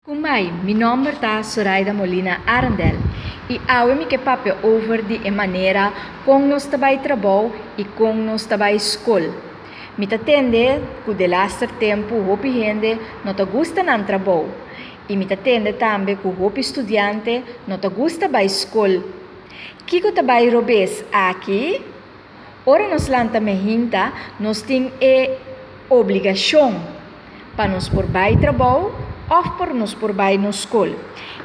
Kumbai, mi nòmber ta Soraida Molina Arendel i awe mi ke papia over di e manera kon nos ta bai trabou i kon nos ta bai skol. Mi ta tende ku delaster tempu hopi hende no ta gusta nan trabou i mi ta tende tambe ku hopi studiante no ta gusta bai skol. Kiko ta bai robes aki? Ora nos lanta mehinta, nos tin e obligashon pa nos por bai trabou òf por nos por bai nos skol.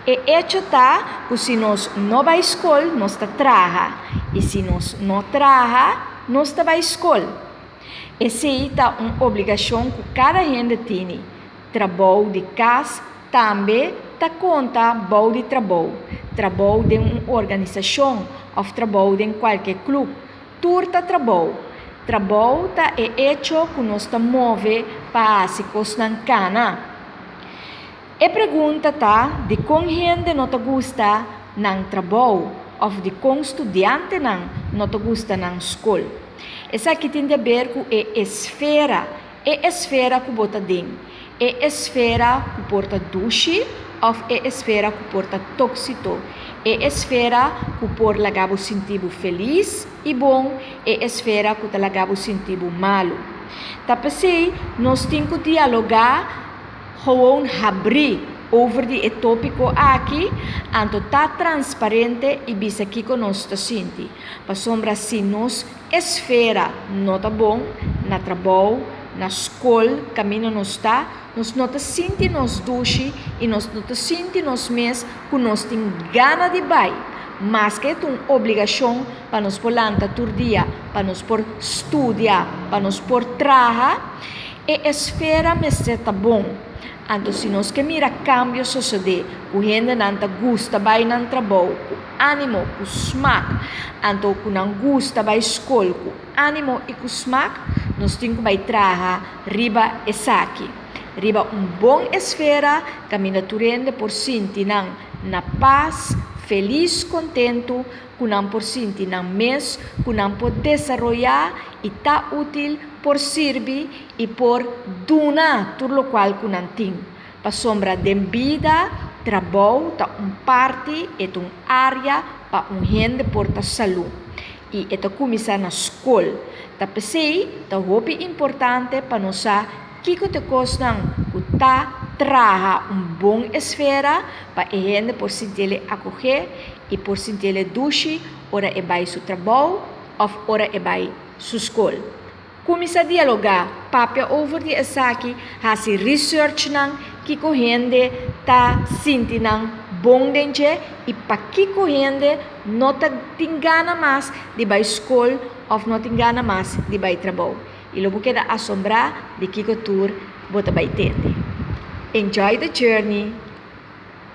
E echo ta ku si nos no bai skol, nos ta traha, i si nos no traha, nos ta bai skol. Esei ta un obligashon ku kada hende tini. Trabou di kas tambe ta konta bou di trabou, trabou den un organisashon òf trabou den kualke klup, tur ta trabou. Trabou ta e echo ku nos ta move pa hasi kosnan kana. E pregunta ta dikon hende no ta gusta nan trabou òf dikon studiantenan no ta gusta nan skol. Esaki tin di aber ku e esfera E esfera ku bo ta den, e esfera ku por ta dushi òf e esfera ku por ta tóksito, e esfera ku por laga bo sinti bo felis i bon, e esfera ku ta laga bo sinti bo malu. Ta p'esei nos tin ku dialogá gewoon habrí over di e tópiko aki, anto ta transparente i bisa kiko nos ta sinti. Pasobra si nos Esfera no ta bon, na trabou, na skol, kaminda nos ta, nos no ta sinti nos dushi i nos no ta sinti nos mes ku nos tin gana di bai. Maske e ta un obligashon pa nos por lanta tur dia, pa nos por studia, pa nos por traha, e esfera mester ta bon. Anto si nos ke mira kambio sosodé ku hendenan ta gusta bai nan trabou ku ánimo, ku smak, anto ku nan gusta bai skol ku ánimo i ku smak, nos tin ku bai traha riba esaki. Riba un bon esfera kaminda tur hende por sinti nan na pas, felis, kontentu, ku nan por sinti nan mes, ku nan por desaroyá i ta útil, por sirbi i por duna tur lokual ku nan tin. Pasobra den bida, trabou ta un parti, e ta un área pa un hende por ta salú. I e ta kuminsá na skol. Ta p'esei ta hopi importante pa nos sa kiko ta e kosnan ku ta traha un bon esfera pa e hende por sintiel e akogé i por sintiel e dushi ora e bai su trabou òf ora e bai su skol. Kuminsá dialogá, papia over di esaki, hasi researchnan kiko hende ta sinti nan bon den dje i pakiko hende no ta tin gana mas di bai skol òf no tin gana mas di bai trabou. I lo bo keda asombrá di kiko tur bo ta bai tende. Enjoy the journey!